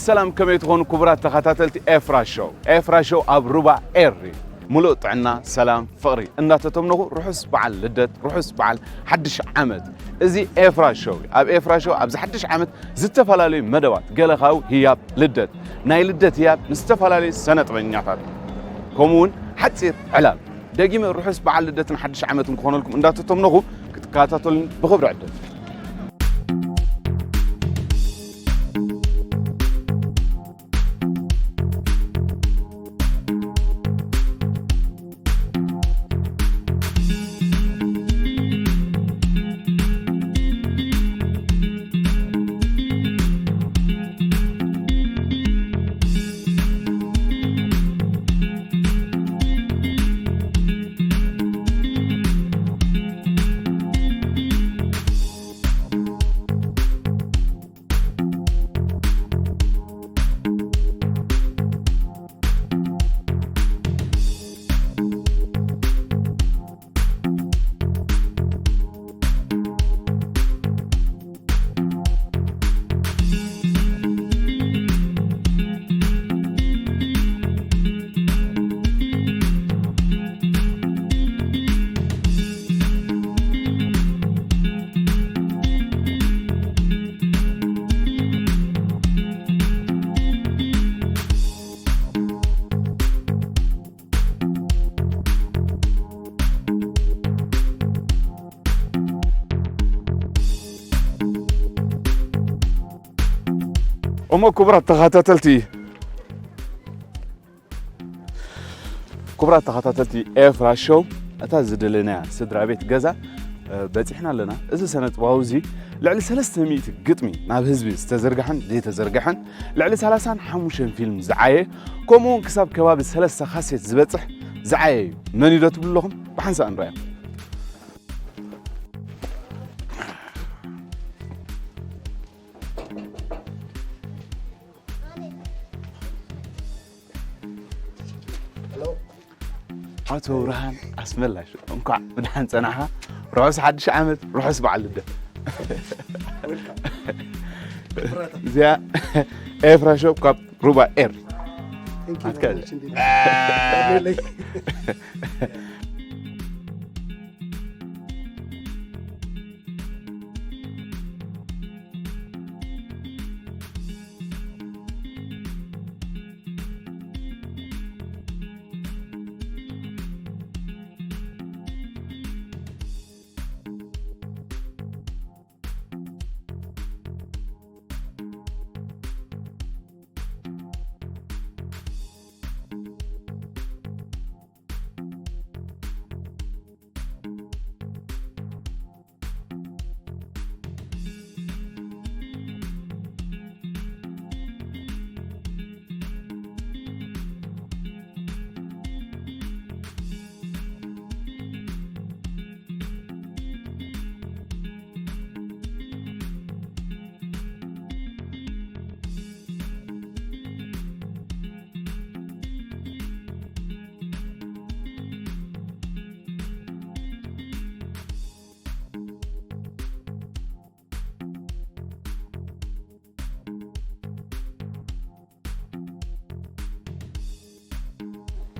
ሰላም፣ ከመይ ትኾኑ ክቡራት ተኸታተልቲ ኤፍራ ሾው? ኤፍራ ሾው ኣብ ሩባ ኤሪ። ሙሉእ ጥዕና፣ ሰላም፣ ፍቕሪ እንዳተተምነኹ፣ ርሑስ በዓል ልደት፣ ርሑስ በዓል ሓድሽ ዓመት። እዚ ኤፍራ ሾው እዩ። ኣብ ኤፍራ ሾው ኣብዚ ሓድሽ ዓመት ዝተፈላለዩ መደባት፣ ገለ ካብኡ ህያብ ልደት፣ ናይ ልደት ህያብ ምስ ዝተፈላለዩ ሰነ ጥበኛታት፣ ከምኡ እውን ሓጺር ዕላል። ደጊመ ርሑስ በዓል ልደትን ሓድሽ ዓመትን ክኾነልኩም እንዳተተምነኹ ክትከታተሉኒ ብኽብሪ ዕድም። እሞ ክቡራት ተኸታተልቲ፣ ክቡራት ተኸታተልቲ ኤፍራ ሾው፣ እታ ዝደለናያ ስድራ ቤት ገዛ፣ እ፣ በጺሕና ኣለና። እዚ ሰነ ጥበባዊ እዚ ልዕሊ ሰለስተ ሚእቲ ግጥሚ ናብ ህዝቢ ዝተዘርግሐን ዘይተዘርግሐን፣ ልዕሊ ሰላሳን ሓሙሽተን ፊልም ዝዓየ፣ ከምኡ እውን ክሳብ ከባቢ ሰለስተ ካሴት ዝበጽሕ ዝዓየ እዩ። መን እዩ ዶ ትብሉ ኣለኹም? ብሓንሳእ ንረኣዮ። ኣቶ ብርሃን ኣስመላሽ፣ እንኳዕ ብደሓን ጸናሕካ። ርሑስ ሓድሽ ዓመት፣ ርሑስ በዓል ልደት። እዚኣ ኤፍራ ሾው ካብ ሩባ ኤሪ። Thank you very ኣትካለ። Much indeed.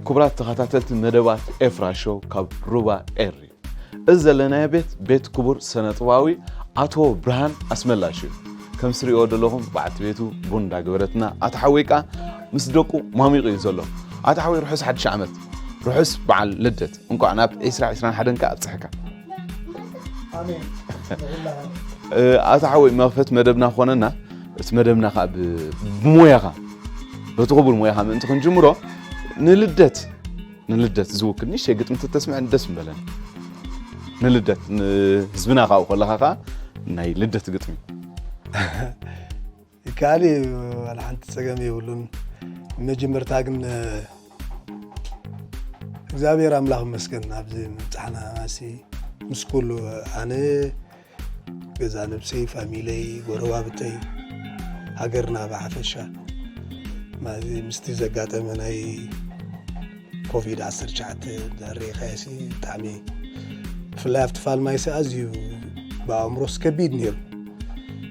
ክቡራት ተኸታተልቲ መደባት ኤፍራ ሾው ካብ ሩባ ኤሪ፣ እዚ ዘለናዮ ቤት፣ ቤት ክቡር ሰነጥበባዊ ኣቶ ብርሃን ኣስመላሽ እዩ። ከም ስሪኦ ዘለኹም በዓልቲ ቤቱ ቡን እንዳገበረትና፣ ኣቶ ሓወይ ከኣ ምስ ደቁ ማሚቑ እዩ ዘሎ። ኣቶ ሓወይ ርሑስ ሓድሽ ዓመት፣ ርሑስ በዓል ልደት፣ እንኳዕ ናብ ዕስራ ዕስራን ሓደን ከኣ ኣብጽሐካ። ኣሜን። ንኹላህና። እ፣ ኣቶ ሓወይ መኽፈት መደብና ክኾነና፣ እቲ መደብና ከኣ ብ-፣ ብሞያኻ፣ በቲ ክቡር ሞያኻ ምእንቲ ክንጅምሮ፣ ንልደት፣ ንልደት ዝውክል ንእሽተይ ግጥሚ ተተስምዐን ደስ ምበለኒ። ንልደት፣ ንህዝብና ካብኡ ከለኻ ከኣ ናይ ልደት ግጥሚ። ይከኣል እዩ፣ ዋላ ሓንቲ ጸገም የብሉን። መጀመርታ ግን፣ እግዚኣብሔር ኣምላኽ ይመስገን ኣብዚ ምብጻሕና። ማሲ ምስ ኩሉ ኣነ፣ ገዛ ነብሰይ፣ ፋሚለይ፣ ጎረባብተይ፣ ሃገርና ብሓፈሻ፣ ማዚ ምስቲ ዘጋጠመ ናይ ኮቪድ ዓሰርተ ትሽዓተ እንድሕር ርኢኻዮሲ ብጣዕሚ፣ ብፍላይ ኣብቲ ፋልማይሲ ኣዝዩ ብኣእምሮስ ከቢድ ነይሩ።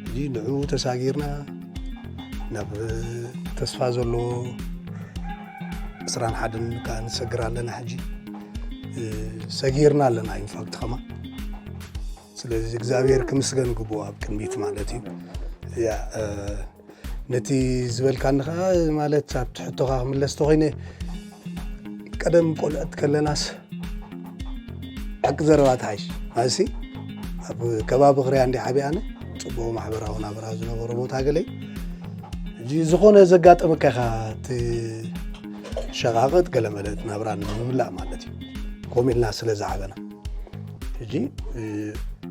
እዚ ንዕኡ ተሳጊርና ናብ ተስፋ ዘለዎ ዕስራን ሓደን ከዓ ንሰግር ኣለና። ሕጂ ሰጊርና ኣለና ኢንፋክት ከማ። ስለዚ እግዚኣብሔር ክምስገን ግብኦ ኣብ ቅድሚት ማለት እዩ። ያ ነቲ ዝበልካኒ ከዓ ማለት ኣብቲ ሕቶኻ ክምለስ ተኮይነ፣ ቀደም ቆልዑት ከለናስ ሓቂ ዘረባ ትሓይሽ ማለትሲ ኣብ ከባቢ ክሪያ እንዲ ዓብየ ኣነ ጽቡቕ ማሕበራዊ ናብራ ዝነበሮ ቦታ ገለይ። ሕጂ ዝኾነ ዘጋጠመካ ኢኻ ትሸቓቐጥ ገለ መለ እቲ ናብራ ንምምላእ ማለት እዩ። ከምኡ ኢልና ስለ ዝዓበና ሕጂ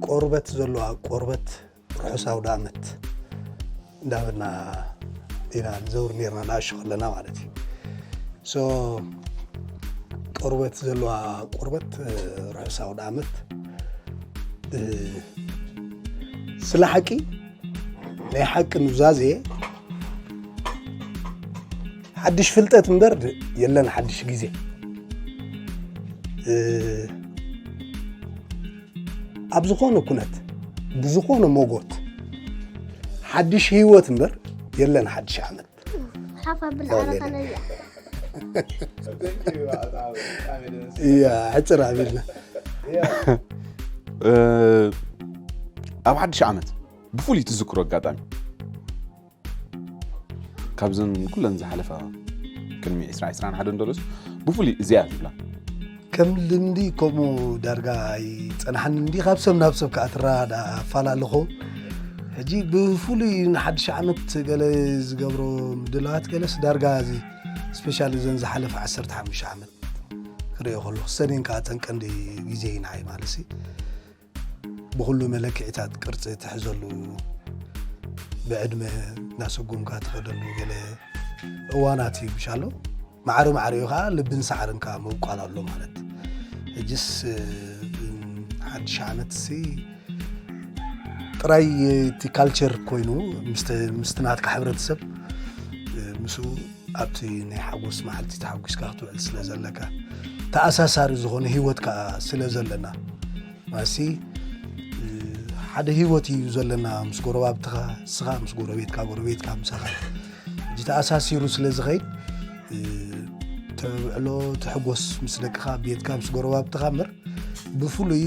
ቆርበት ዘለዋ ቆርበት ርሑስ ኣውደ ኣመት እንዳበልና ኢና ንዘውር ነርና ንኣሹ ከለና ማለት እዩ። ሶ ቆርበት ዘለዋ ቆርበት ርሑስ ኣውደ ኣመት። ስለ ሓቂ ናይ ሓቂ ኑዛዜ ሓድሽ ፍልጠት እምበር የለን ሓድሽ ግዜ። ኣብ ዝኾነ ኩነት ብዝኾነ ሞጎት ሓድሽ ህይወት እምበር የለን ሓድሽ ዓመት። ሓፍ ኣብል ዓረፋ ነቢያ። እያ ሕፅር ኣቢልና። ኣብ ሓድሽ ዓመት ብፍሉይ ትዝክሮ ኣጋጣሚ? ካብዘን ኩለን ዝሓለፋ ቅድሚ ዕስራ ዕስራን ሓደን ደሎስ ብፍሉይ እዚኣ ትብላ? ከም ልምዲ ከምኡ ዳርጋ ኣይጸናሕን እንዲ ካብ ሰብ ናብ ሰብ ከዓ ትረዳዳ ኣፈላለኹ። ሕጂ ብፍሉይ ንሓድሽ ዓመት ገለ ዝገብሮ ምድላዋት ገለስ ዳርጋ እዚ ስፔሻል እዘን ዝሓለፈ ዓሰርተ ሓሙሽተ ዓመት ክሪኦ ከለኹ ሰኔን ከዓ ተን ቀንዲ ግዜ እዩ ንዓይ ማለት ሲ ብኩሉ መለክዒታት ቅርጺ ትሕዘሉ ብዕድመ እናሰጎምካ ትኸደሉ ገለ እዋናት እዩ ብሻሎ ማዕረ ማዕሪኡ ከዓ ልብን ሳዕርን ከዓ ምብቋል ኣሎ ማለት። ሕጅስ ሓድሽ ዓመት ሲ ጥራይ እቲ ካልቸር ኮይኑ ምስቲ ናትካ ሕብረተሰብ ምስኡ ኣብቲ ናይ ሓጎስ መዓልቲ ተሓጒስካ ክትውዕል ስለ ዘለካ ተኣሳሳሪ ዝኾነ ህይወት ከዓ ስለ ዘለና ማሲ ሓደ ህይወት እዩ ዘለና ምስ ጎረባብትኻ እስኻ ምስ ጎረቤትካ ጎረቤትካ ምሳኻ እዚ ተኣሳሲሩ ስለ ዝኸይድ ተውዕሎ ተሕጎስ ምስ ደቅኻ ቤትካ ምስ ጎረባብትኻ እምበር ብፍሉይ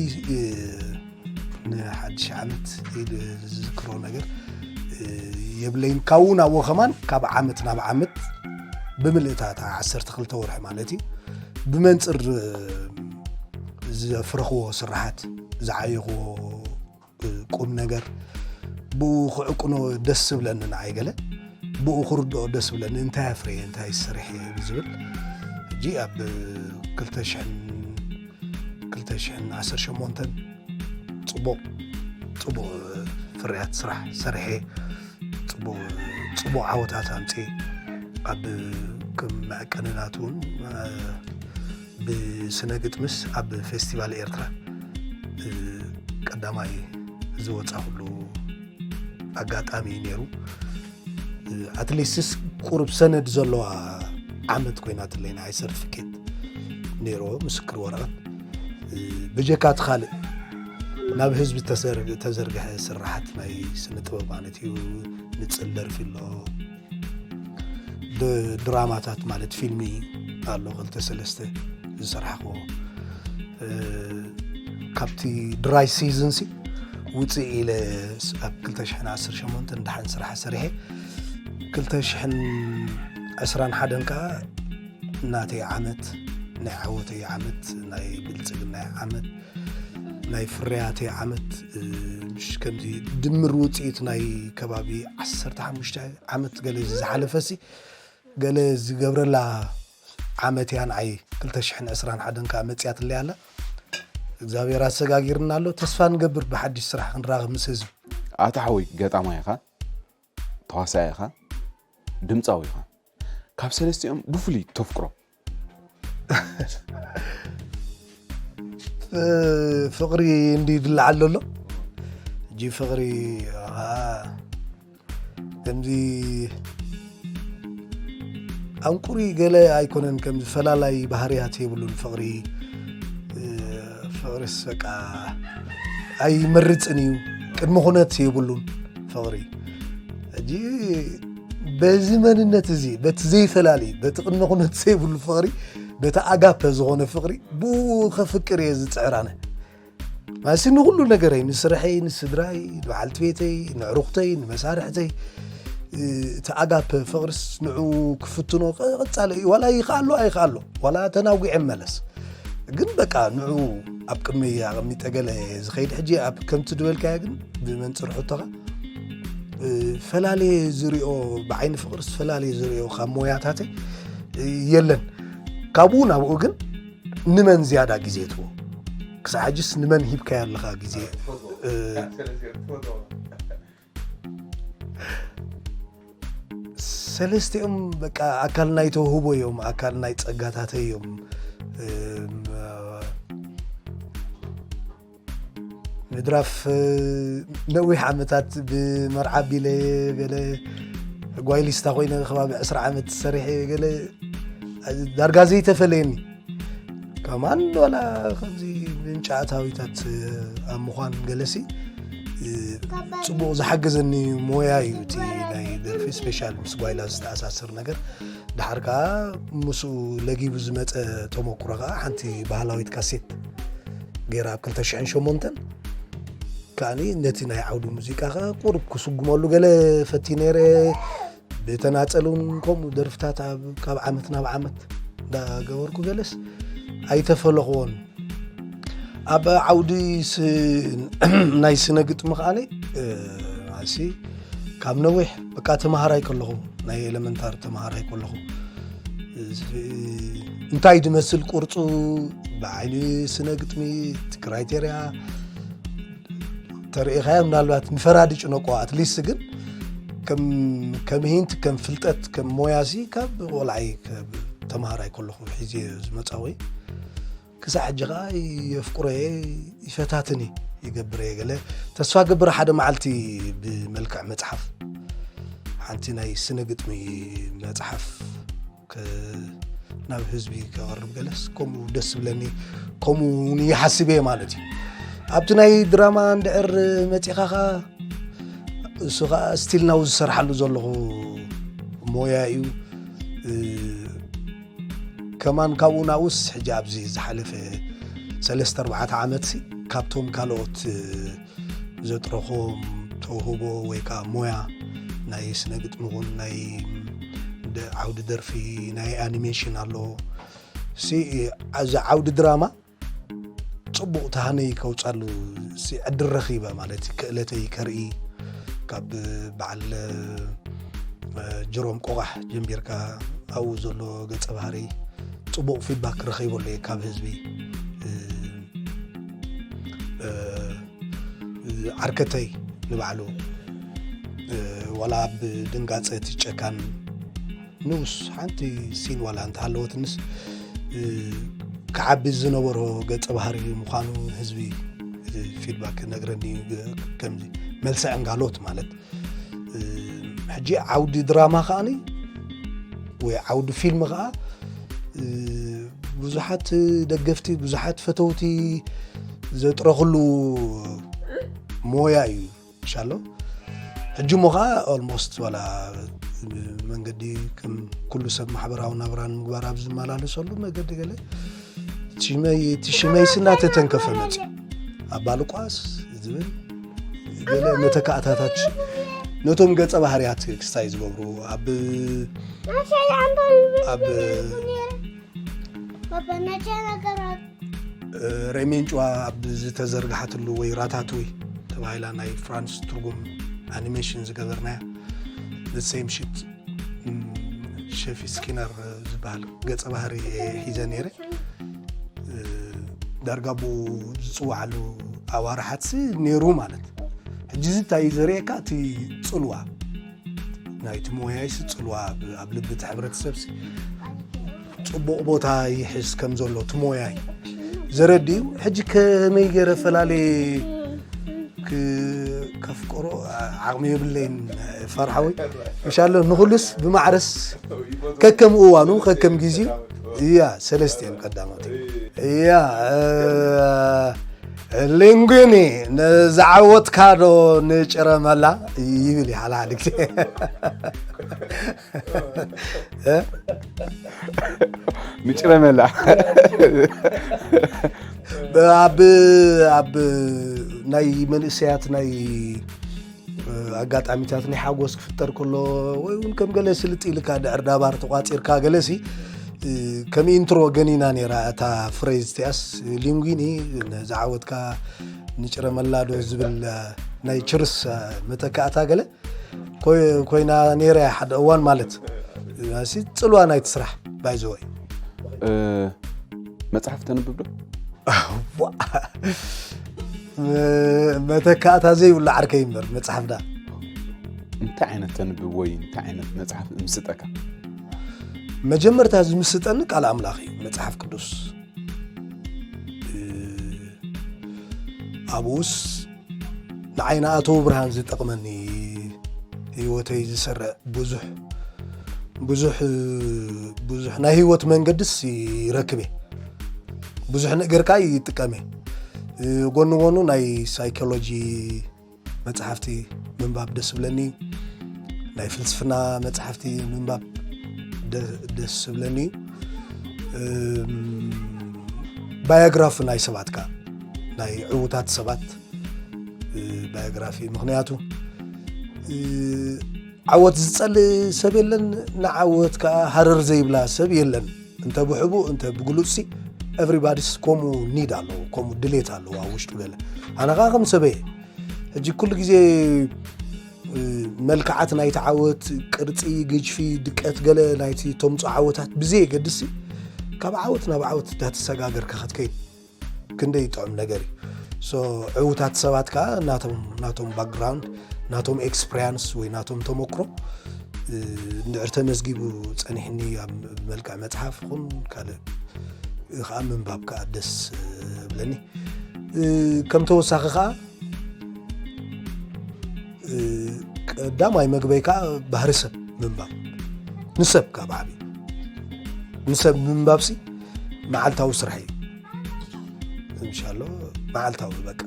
ንሓድሽ ዓመት ኢል ዝዝክሮ ነገር የብለይን። ካብኡ ናብኡ ከማን ካብ ዓመት ናብ ዓመት ብምልእታ እታ ዓሰርተ ክልተ ወርሒ ማለት እዩ ብመንፅር ዘፍረኽዎ ስራሓት ዝዓየኽዎ ቁም ነገር ብኡ ክዕቅኖ ደስ ዝብለኒ ንዓይ ገለ ብኡ ክርድኦ ደስ ዝብለኒ እንታይ ኣፍረየ እንታይ ዝሰርሕ እየ ዝብል ሕጂ ኣብ ክልተ ሽሕን ክልተ ሽሕን ዓሰርተ ሸሞንተን ፅቡቕ ፅቡቕ ፍርያት ስራሕ ሰርሐ ፅቡቕ ዓወታት ኣምፅኤ ኣብ ከም መዐቀንናት እውን ብስነ ግጥምስ ኣብ ፌስቲቫል ኤርትራ ቀዳማይ ዝወፃ ኩሉ ኣጋጣሚ እዩ ነይሩ። ኣትሊስትስ ቁሩብ ሰነድ ዘለዋ ዓመት ኮይናትለይ ናይ ሰርቲፊኬት ነይርዎ ምስክር ወረቐት ብጀካ እቲ ካልእ ናብ ህዝቢ ተዘርግሐ ስራሓት ናይ ስነ ጥበብ ማለት እዩ። ንፅል ደርፊ ኣሎ ድራማታት ማለት ፊልሚ ኣሎ ክልተ ሰለስተ ዝሰራሕክዎ ካብቲ ድራይ ሲዝን ሲ ውፅእ ኢለ ኣብ ክልተ ሽሕን ዓሰርተ ሸሞንተን ደሓን ስራሕ ሰሪሐ ክልተ ሽሕን ዕስራን ሓደን ከዓ ናተይ ዓመት ናይ ዓወተይ ዓመት ናይ ብልፅግናይ ዓመት ናይ ፍርያተይ ዓመት ምሽ ከምዚ ድምር ውፅኢት ናይ ከባቢ ዓሰርተ ሓሙሽተ ዓመት ገለ ዝሓለፈሲ ገለ ዝገብረላ ዓመት እያ ንዓይ ክልተ ሽሕን ዕስራን ሓደን ከዓ መፅያትለይ ኣላ እግዚኣብሔር ኣሰጋጊርና ኣሎ ተስፋ ንገብር ብሓድሽ ስራሕ ክንራኸብ ምስ ህዝቢ ኣታ ሓወይ ገጣማይ ኢኻ ተዋሳኢ ኢኻ ድምፃዊ ኢኻ ካብ ሰለስቲኦም ብፍሉይ ተፍቅሮ ፍቅሪ እንዲ ድላዓል ዘሎ እጂ ፍቅሪ ከምዚ ኣንቁሪ ገለ ኣይኮነን ከምዚ ፈላላይ ባህርያት የብሉን ፍቅሪ ፍቅሪስ በቃ ኣይመርፅን እዩ ቅድሚ ኩነት የብሉን ፍቅሪ እጂ በዚ መንነት እዚ በቲ ዘይፈላሊ በቲ ቅድመ ኩነት ዘይብሉ ፍቕሪ በቲ ኣጋፐ ዝኾነ ፍቕሪ ብኡ ከፍቅር እየ ዝፅዕር ኣነ። ማለትሲ ንኹሉ ነገረይ፣ ንስርሐይ፣ ንስድራይ፣ ንበዓልቲ ቤተይ፣ ንዕሩኽተይ፣ ንመሳርሕተይ፣ እቲ ኣጋፐ ፍቕርስ ንዑ ክፍትኖ ቀጻሊ እዩ። ዋላ ይኽኣሎ ኣይኽኣሎ፣ ዋላ ተናጒዐ መለስ፣ ግን በቃ ንዑ ኣብ ቅድመይ ኣቐሚጠ ገለ ዝኸይድ። ሕጂ ኣብ ከምቲ ዝበልካዮ ግን ብመንፅር ሕቶኻ ፈላልየ ዝሪኦ፣ ብዓይኒ ፍቕርስ ፈላልየ ዝሪኦ ካብ ሞያታተይ የለን። ካብኡ ናብኡ ግን ንመን ዝያዳ ግዜ ትቦ? ክሳብ ሕጅስ ንመን ሂብካዮ ኣለኻ ግዜ? ሰለስቲኦም በቃ ኣካል ናይ ተውህቦ እዮም፣ ኣካል ናይ ጸጋታተይ እዮም። ምድራፍ ነዊሕ ዓመታት ብመርዓ ቢለ ገለ ጓይሊስታ ኮይነ ከባቢ ዕስራ ዓመት ሰሪሐ ገለ ዳርጋ ዘይተፈለየኒ። ከማን ዋላ ከምዚ ምንጫ ኣታዊታት ኣብ ምዃን ገለሲ ጽቡቕ ዝሓገዘኒ ሞያ እዩ እቲ ናይ ደርፊ፣ ስፔሻል ምስ ጓይላ ዝተኣሳሰር ነገር። ደሓር ከኣ ምስኡ ለጊቡ ዝመጸ ተመኩሮ ከኣ ሓንቲ ባህላዊት ካሴት ገይራ ኣብ ክልተ ሽሕን ሸሞንተን ከኣኒ ነቲ ናይ ዓውዲ ሙዚቃ ከኣ ቁሩብ ክስጉመሉ ገለ ፈቲ ነይረ። ብተናጸል እውን ከምኡ ደርፍታት ኣብ፣ ካብ ዓመት ናብ ዓመት እንዳገበርኩ ገለስ ኣይተፈለኽዎን። ኣብ ዓውዲ ስ-፣ ናይ ስነ ግጥሚ ከኣኒ፣ እ፣ ኣሲ ካብ ነዊሕ በቃ ተማሃራይ ከለኹ፣ ናይ ኤለመንታሪ ተማሃራይ ከለኹ፣ እ፣ እንታይ ዝመስል ቅርጹ ብዓይኒ ስነ ግጥሚ፣ እቲ ክራይቴርያ፣ ተርእኻዮ ምናልባት ንፈራዲ ጭነቆ ኣትሊስት ግን ከም፣ ከም ሂንት፣ ከም ፍልጠት፣ ከም ሞያሲ ካብ ቆልዓይ፣ ካብ ተምሃራይ ከለኹ ሒዜ ዝመጻዊ። ክሳዕ ሕጂ ኸኣ የፍቅሮየ፣ ይፈታትኒ፣ ይገብረየ ገለ። ተስፋ ገብር ሓደ መዓልቲ ብመልክዕ መጽሓፍ ሓንቲ ናይ ስነ ግጥሚ መጽሓፍ ከ-፣ ናብ ህዝቢ ከቕርብ ገለስ ከምኡ ደስ ዝብለኒ፣ ከምኡ እውን ይሓስብ እየ ማለት እዩ። ኣብቲ ናይ ድራማ እንድዕር መፂኻ ኸዓ እሱ ኸዓ ስቲል ናው ዝሰርሓሉ ዘለኹ ሞያ እዩ። እ፣ ከማን ካብኡ ናውስ ሕጂ ኣብዚ ዝሓለፈ ሰለስተ ኣርባዕተ ዓመት ሲ ካብቶም ካልኦት ዘጥረኹም ተውህቦ ወይ ከዓ ሞያ ናይ ስነ ግጥሚ ይኹን ናይ ደ-፣ ዓውዲ ደርፊ፣ ናይ ኣኒሜሽን ኣሎ። ሲ እዚ ዓውዲ ድራማ ጽቡቕ ተሃነይ ከውጻሉ ሲ ዕድል ረኺበ ማለት እዩ። ክእለተይ ከርኢ ካብ በዓል፣ እ፣ ጅሮም ቆቓሕ ጀሚርካ ኣብኡ ዘሎ ገጸ ባህሪ ጽቡቕ ፊድባክ ረኺበሉ እየ ካብ ህዝቢ። እ፣ እ፣ ዓርከተይ ንባዕሉ፣ እ፣ ዋላ ኣብ ድንጋጸ እቲ ጨካን ንኡስ ሓንቲ ሲን ዋላ እንተሃለወትንስ፣ እ፣ ክዓቢ ዝነበሮ ገጸ ባህሪ ምዃኑ ህዝቢ፣ እ፣ ፊድባክ ነግረኒ፣ እ፣ ከምዚ መልሲ ዕንጋሎት ማለት። እ፣ ሕጂ ዓውዲ ድራማ ከኣኒ ወይ ዓውዲ ፊልም ከኣ፣ እ፣ ብዙሓት ደገፍቲ፣ ብዙሓት ፈተውቲ ዘጥረኽሉ ሞያ እዩ። ሻሎ ሕጂ እሞ ኸዓ ኦልሞስት ዋላ መንገዲ ከም ኩሉ ሰብ ማሕበራዊ ናብራ ንምግባር ኣብ ዝመላለሰሉ መገዲ ገለ እቲ ሽመይ፣ እቲ ሽመይ ስና ተተንከፈ መጽ ኣባልቋስ ዝብል ገለ መተካእታታት ነቶም ገጸ ባህርያት ክስታይ ዝገብሩ ኣብ፣ ኣብ ሬሜንጭዋ ኣብ ዝተዘርግሓትሉ ወይ ራታቱይ ተባሂላ ናይ ፍራንስ ትርጉም ኣኒሜሽን ዝገበርናያ ዘ ሴም ሽት፣ ም፣ ሸፊ ስኪነር ዝበሃል ገጸ ባህሪ እየ ሒዘ ነይረ። እ፣ ዳርጋ ብኡ ዝጽውዓሉ ኣዋርሓትሲ ነይሩ ማለት። ሕጂ እዚ እንታይ እዩ ዘርእየካ? እቲ ጽልዋ ናይቲ ሞያይሲ ጽልዋ ኣብ፣ ኣብ ልቢ እቲ ሕብረተሰብሲ ጽቡቕ ቦታ ይሕዝ ከም ዘሎ እቲ ሞያይ ዘረድእ እዩ። ሕጂ ከመይ ገይረ ፈላለየ ክ-፣ ከፍቅሮ ዓቕሚ የብለይን ፈርሓወይ። ምሻሎ ንኹሉስ ብማዕረስ ከከም እዋኑ ከከም ግዜኡ እያ ሰለስቲኦም ቀዳሞት እያ፣ እ፣ ሊንጉኒ፣ ንዝዓወትካ ዶ ንጭረመላ ይብል እዩ ሓላሓሊ ግዜ። ንጭረመላ። ኣብ ኣብ ናይ መንእሰያት ናይ ኣጋጣሚታት ናይ ሓጎስ ክፍጠር ከሎ፣ ወይ እውን ከም ገለ ስልጥ ኢልካ ድዕር ዳባር ተቋፂርካ ገለሲ፣ ከም ኢንትሮ ገኒና ነይራ እታ ፍሬዝ እቲኣስ። ሊንጉኒ፣ ንዝዓወትካ ንጭረመላ ዶ ዝብል ናይ ችርስ መተካእታ ገለ ኮይና ነይራ እያ ሓደ እዋን ማለት። ሲ ፅልዋ ናይቲ ስራሕ ባይዘወይ። መፅሓፍ ተንብብ ዶ? መተካእታ ዘይብሉ ዓርከይ እምበር መፅሓፍ ዳ። እንታይ ዓይነት ተንብብ ወይ እንታይ ዓይነት መፅሓፍ ምስጠካ? መጀመርታ ዝምስጠኒ ቃል ኣምላኽ እዩ፣ መፅሓፍ ቅዱስ። ኣብኡስ ንዓይ ንኣተው ብርሃን ዝጠቕመኒ፣ ህይወተይ ዝሰርዕ ብዙሕ ብዙሕ ብዙሕ ናይ ህይወት መንገድስ ይረክብ እየ። ብዙሕ ነገር ከዓ ይጥቀም እየ። ጎኒ ጎኑ ናይ ሳይኮሎጂ መፅሓፍቲ ምንባብ ደስ ብለኒ፣ ናይ ፍልስፍና መፅሓፍቲ ምንባብ ደስ ብለኒ። ባዮግራፊ ናይ ሰባት ከዓ፣ ናይ ዕዉታት ሰባት ባዮግራፊ። ምክንያቱ ዓወት ዝፀልእ ሰብ የለን፣ ንዓወት ከዓ ሃረር ዘይብላ ሰብ የለን። እንተ ብሕቡእ እንተ ብግሉፅሲ፣ ኤቭሪባዲስ ከምኡ ኒድ ኣለዎ፣ ከምኡ ድሌት ኣለዎ ኣብ ውሽጡ ገለ። ኣነ ከዓ ከም ሰበየ ሕጂ ኩሉ ግዜ መልክዓት ናይቲ ዓወት፣ ቅርፂ፣ ግጅፊ፣ ድቀት ገለ ናይቲ ተምፅኦ ዓወታት ብዘየገድሲ፣ ካብ ዓወት ናብ ዓወት እንዳተሰጋገርካ ክትከይድ ክንደይ ይጥዕም ነገር እዩ። ሶ ዕዉታት ሰባት ከዓ ናቶም ናቶም ባክግራውንድ፣ ናቶም ኤክስፕሪያንስ ወይ ናቶም ተመክሮ እንድዕር ተመዝጊቡ ፀኒሕኒ ኣብ መልክዕ መፅሓፍ ኹን ካልእ ከዓ ምንባብ ከዓ ደስ ብለኒ። ከም ተወሳኺ ከዓ ቀዳማይ መግበይ ከዓ ባህሪ ሰብ ምንባብ፣ ንሰብ ካብ ዓቢ ንሰብ ምንባብ ሲ መዓልታዊ ስራሕ እዩ። እንሻሎ መዓልታዊ በቃ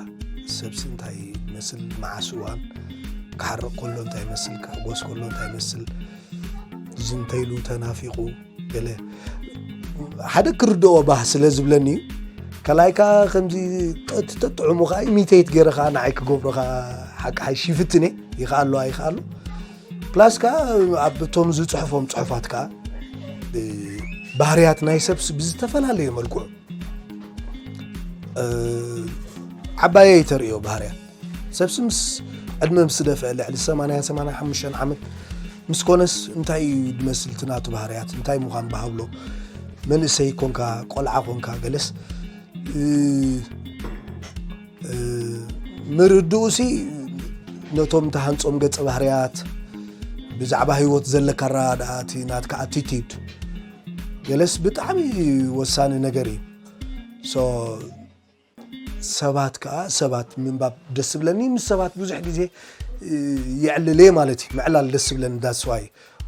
ሰብሲ እንታይ መስል፣ መዓስ እዋን ክሓርቕ ከሎ እንታይ መስል፣ ክሕጎስ ከሎ እንታይ መስል፣ ዝንተይሉ ተናፊቑ ገለ ሓደ ክርድኦ ባህ ስለ ዝብለኒ እዩ። ካልኣይ ከዓ ከምዚ ተጥዕሙ ከዓ ኢሚቴት ገይረ ከዓ ንዓይ ክገብሮ ከዓ ሓቂ ሓይሽ ይፍትን እየ። ይኽኣሎ ኣይኽኣሎ። ፕላስ ከዓ ኣብቶም ዝፅሕፎም ፅሑፋት ከዓ ባህርያት ናይ ሰብስ ብዝተፈላለየ መልክዑ ዓባየ ይተርእዮ ባህርያት ሰብሲ ምስ ዕድመ ምስ ደፍአ ልዕሊ ሰማንያ ሰማንያ ሓሙሽተ ዓመት ምስ ኮነስ እንታይ እዩ ዝመስል እቲ ናቱ ባህርያት እንታይ ምዃን ባህብሎ መንእሰይ ኮንካ ቆልዓ ኮንካ ገለስ ምርድኡ ሲ ነቶም ተሃንጾም ገጸ ባህርያት ብዛዕባ ህይወት ዘለካ ኣረዳድኣ እቲ ናትካ ኣቲቲድ ገለስ ብጣዕሚ ወሳኒ ነገር እዩ። ሶ ሰባት ከዓ ሰባት ምንባብ ደስ ዝብለኒ ምስ ሰባት ብዙሕ ግዜ የዕልል እየ ማለት እዩ። ምዕላል ደስ ዝብለኒ that's why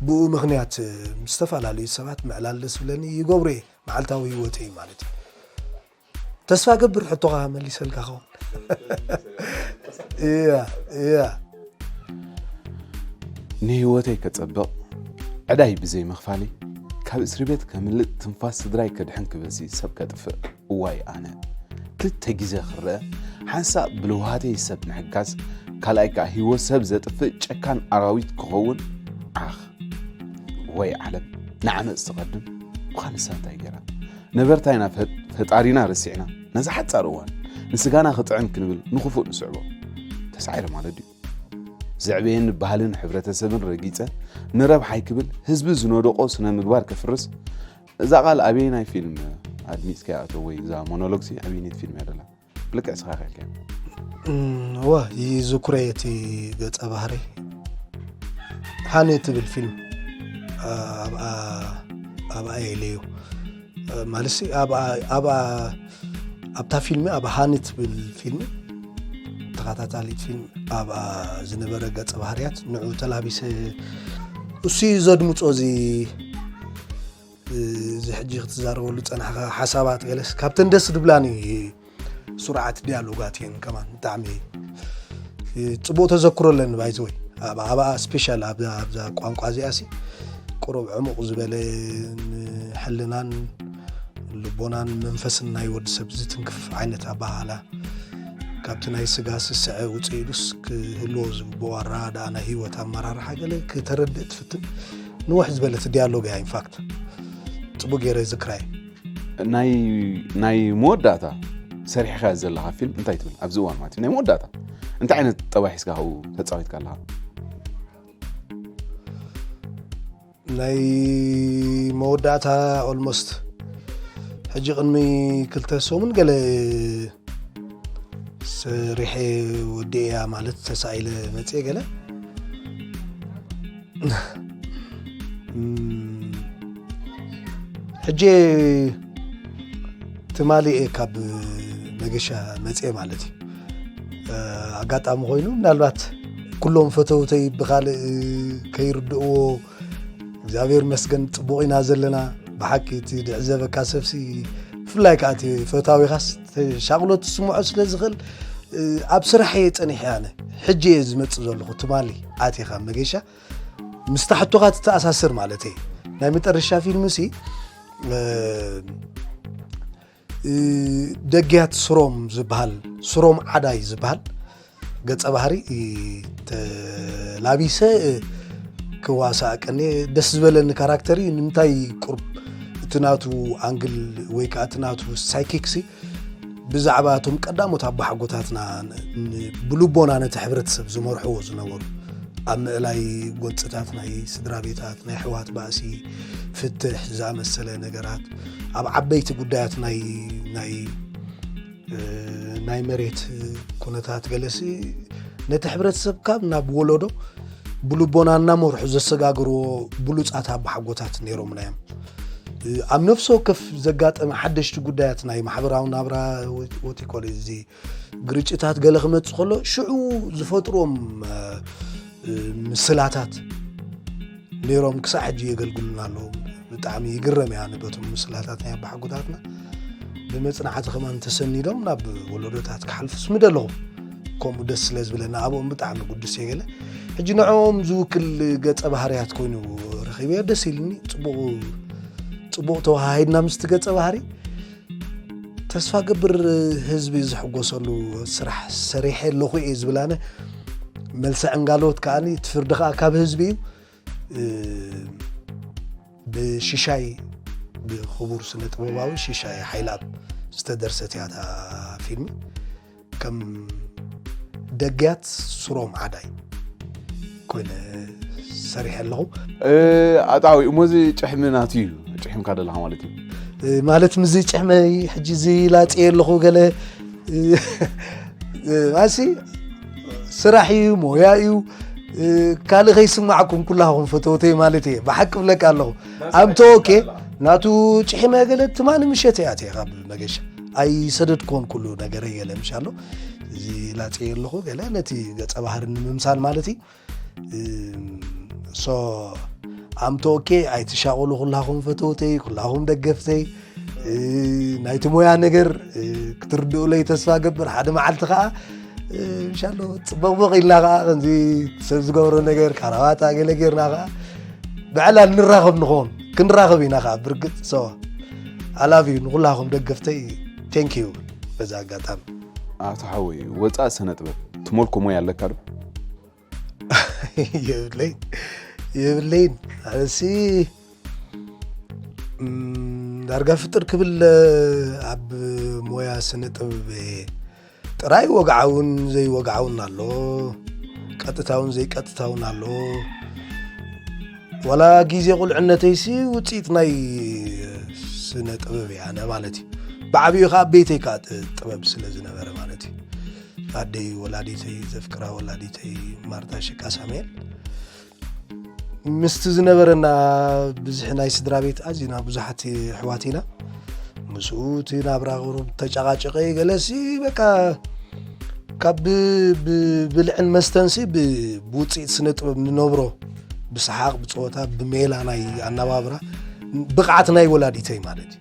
ብኡ ምኽንያት ምስ ዝተፈላለዩ ሰባት ምዕላል ደስ ዝብለኒ ይገብሮ እየ። መዓልታዊ ህይወተይ ማለት እዩ። ተስፋ ገብር ሕቶኻ መሊሰልካ ኸውን እያ እያ። ንህይወተይ ከጸብቕ ዕዳይ ብዘይ ምኽፋለይ ካብ እስሪ ቤት ከምልጥ ትንፋስ ስድራይ ከድሕን ክበሲ ሰብ ከጥፍእ እዋይ ኣነ ክልተ ግዜ ክረአ ሓንሳእ ብልውሃተይ ሰብ ምሕጋዝ ካልኣይ ከዓ ህይወት ሰብ ዘጥፍእ ጨካን ኣራዊት ክኸውን ዓኽ ወይ ዓለም ንዓመፅ ትቐድም ምዃን ንሳ እንታይ ገይራ ነበርታይና ፈጣሪና ረሲዕና ነዚ ሓፃር እዋን ንስጋና ክጥዕም ክንብል ንክፉእ ንስዕቦ ተሳዒረ ማለት ድዩ ዘዕበየኒ ባህልን ሕብረተሰብን ረጊፀ ንረብሓይ ክብል ህዝቢ ዝነደቆ ስነ ምግባር ከፍርስ እዛ ቃል ኣበየናይ ፊልም ኣድሚፅካ ኣቶ ወይ እዛ ሞኖሎግሲ ኣበየነይቲ ፊልም ያደላ ብልክዕ ስኻ ከልከ እዋ ይዝኩረ እቲ ገጸ ባህሪ ሃኒ ትብል ፊልም ኣብኣ ኣብኣ የለዩ ማለት ኣብኣ ኣብታ ፊልሚ ኣብ ሃኒ ትብል ፊልሚ ተኸታታሊት ፊልም ኣብኣ ዝነበረ ገጸ ባህርያት ንዑ ተላቢሰ እሱ እዩ ዘድምፆ እዚ እዚ ሕጂ ክትዛረበሉ ፀናሕካ ሓሳባት ገለስ ካብተን ደስ ድብላኒ ስርዓት ዲያሎጋት እየን ከማን ብጣዕሚ ጽቡቅ ተዘክሮ ኣለኒ። ባይዘወይ ኣብ ኣብኣ ስፔሻል ኣብዛ ኣብዛ ቋንቋ እዚኣ ሲ ቁሩብ ዕሙቕ ዝበለ ንሕልናን ልቦናን መንፈስን ናይ ወዲ ሰብ ዝትንክፍ ዓይነት ኣባሃላ፣ ካብቲ ናይ ስጋ ስስዐ ውፅእ ኢሉስ ክህልዎ ዝግብኦ ኣረዳድኣ ናይ ህይወት ኣመራርሓ ገለ ክተረድእ ትፍትን። ንውሕ ዝበለት ዲያሎግ እያ። ኢንፋክት ጽቡቅ ገይረ ዝክራይ። ናይ ናይ መወዳእታ ሰሪሕካ ዘለካ ፊልም እንታይ ትብል? ኣብዚ እዋን ማለት እዩ፣ ናይ መወዳእታ እንታይ ዓይነት ጠባይ ሒዝካ ካብኡ ተፃዊትካ ኣለካ? ናይ መወዳእታ ኦልሞስት ሕጂ ቅድሚ ክልተ ሰሙን ገለ ሰሪሐ ወዲኤያ ማለት ተሳኢለ መፅኤ ገለ ሕጂ ትማሊ እየ ካብ መገሻ መፅኤ ማለት እዩ። ኣጋጣሚ ኮይኑ ምናልባት ኩሎም ፈተውተይ ብካልእ ከይርድእዎ እግዚኣብሔር መስገን ፅቡቅ ኢና ዘለና። ብሓቂ እቲ ዝዕዘበካ ሰብሲ ብፍላይ ከዓ እቲ ፈታዊኻስ ሻቅሎት ዝስምዖ ስለ ዝኽእል ኣብ ስራሕ እየ ፀኒሐ ኣነ ሕጂ እየ ዝመፅእ ዘለኹ ትማሊ ኣቴኻ መገሻ ምስታ ሕቶኻ ትተኣሳስር ማለት እየ። ናይ መጠረሻ ፊልም ሲ ደግያት ስሮም ዝበሃል ስሮም ዓዳይ ዝበሃል ገፀ ባህሪ ተላቢሰ ክዋሳእ ቀኒ ደስ ዝበለኒ ካራክተር እዩ። ንምንታይ ቁርብ እቲ ናቱ ኣንግል ወይ ከዓ እቲ ናቱ ሳይኪክሲ ብዛዕባ እቶም ቀዳሞት ኣቦሓጎታትና ብልቦና ነቲ ሕብረተሰብ ዝመርሕዎ ዝነበሩ ኣብ ምእላይ ጎንፅታት ናይ ስድራ ቤታት ናይ ኣሕዋት ባእሲ ፍትሕ ዝኣመሰለ ነገራት ኣብ ዓበይቲ ጉዳያት ናይ ናይ ናይ መሬት ኩነታት ገለሲ ነቲ ሕብረተሰብ ካብ ናብ ወለዶ ብልቦና እናመርሑ ዘሰጋግርዎ ብሉፃት ኣቦሓጎታት ነይሮምና እዮም። ኣብ ነፍሲ ወከፍ ዘጋጠመ ሓደሽቲ ጉዳያት ናይ ማሕበራዊ ናብራ ወቲኮል እዚ ግርጭታት ገለ ክመፅእ ከሎ ሽዑ ዝፈጥርዎም ምስላታት ነይሮም ክሳዕ ሕጂ የገልግሉና ኣለዉ። ብጣዕሚ ይግረም እያ ንበቶም ምስላታት ናይ ኣባሓጎታትና ብመፅናዕቲ ከማን ተሰኒዶም ናብ ወለዶታት ክሓልፉስ ምደለኹ። ከምኡ ደስ ስለ ዝብለና ኣብኦም ብጣዕሚ ጉዱስ እየ ገለ ሕጂ ንዕኦም ዝውክል ገፀ ባህርያት ኮይኑ ረኺበዮ ደስ ኢልኒ። ፅቡቕ ተወሃሂድና ምስቲ ገፀ ባህሪ ተስፋ ገብር ህዝቢ ዝሕጎሰሉ ስራሕ ሰሪሐ ኣለኹ እየ ዝብል ኣነ። መልሲ ዕንጋሎት ከዓኒ እቲ ፍርዲ ከዓ ካብ ህዝቢ እዩ። ብሽሻይ ብክቡር ስነ ጥበባዊ ሽሻይ ሓይላብ ዝተደርሰት እያ እታ ፊልሚ። ከም ደግያት ስሮም ዓዳይ ኮይነ ሰሪሐ ኣለኹ። ኣጣዊ እሞ እዚ ጭሕሚ ናት እዩ ጭሕምካ ደለካ ማለት እዩ። ማለት ምዚ ጭሕመይ ሕጂ እዚ ላፅየ ኣለኹ ገለ ኣሲ ስራሕ እዩ ሞያ እዩ። ካልእ ከይስማዕኩም ኩላኹም ፈተውተይ ማለት እየ ብሓቂ ብለካ ኣለኹ። ኣምተ ኦኬ ናቱ ጭሕመ ገለ ትማሊ ምሸት እያ እትየ ካብ መገሻ ኣይሰደድኮን ኩሉ ነገረ ገለ ምሻሎ እዚ ላፅየ ኣለኹ ገለ ነቲ ገፀ ባህሪ ንምምሳል ማለት እዩ። ሶ ኣምተ ኦኬ ኣይትሻቕሉ ኩላኹም ፈተውተይ ኩላኹም ደገፍተይ ናይቲ ሞያ ነገር ክትርድኡለይ ተስፋ ገብር ሓደ መዓልቲ ከዓ ምሻሎ ፅበቕበቕ ኢልና ከዓ ከምዚ ሰብ ዝገብሮ ነገር ካራባታ ገለ ጌርና ከዓ ብዕላል ንራኸብ ንኸውን ክንራኸብ ኢና ከዓ ብርግፅ ሶ ኣላቭ እዩ ንኩላኹም ደገፍተይ። ቴንክ ዩ በዛ ኣጋጣሚ። ኣቶ ሓወይ ወፃእ ስነ ጥበብ ትመልኮ ሞያ ኣለካ ዶ? የብለይን የብለይን ኣነሲ ዳርጋ ፍጥር ክብል ኣብ ሞያ ስነ ጥበብ ጥራይ ወግዓውን ዘይወግዓውን ኣሎ። ቀጥታውን ዘይቀጥታውን ኣሎ። ዋላ ግዜ ቁልዕነተይሲ ውፅኢት ናይ ስነ ጥበብ እያ ኣነ ማለት እዩ። ብዓብዩ ከዓ ቤተይ ከዓ ጥበብ ስለ ዝነበረ ማለት እዩ። ኣደይ ወላዲተይ ዘፍቅራ ወላዲተይ ማርታ ሽቃ ሳሙኤል ምስቲ ዝነበረና ብዝሒ ናይ ስድራ ቤት ኣዚና ብዙሓት ኣሕዋት ኢና። ምስኡ እቲ ናብራ ቁሩብ ተጨቃጨቀ ገለሲ በቃ ካብ ብብልዕን መስተንሲ ብውፅኢት ስነ ጥበብ ንነብሮ ብሰሓቅ ብፀወታ ብሜላ ናይ ኣነባብራ ብቕዓት ናይ ወላዲተይ ማለት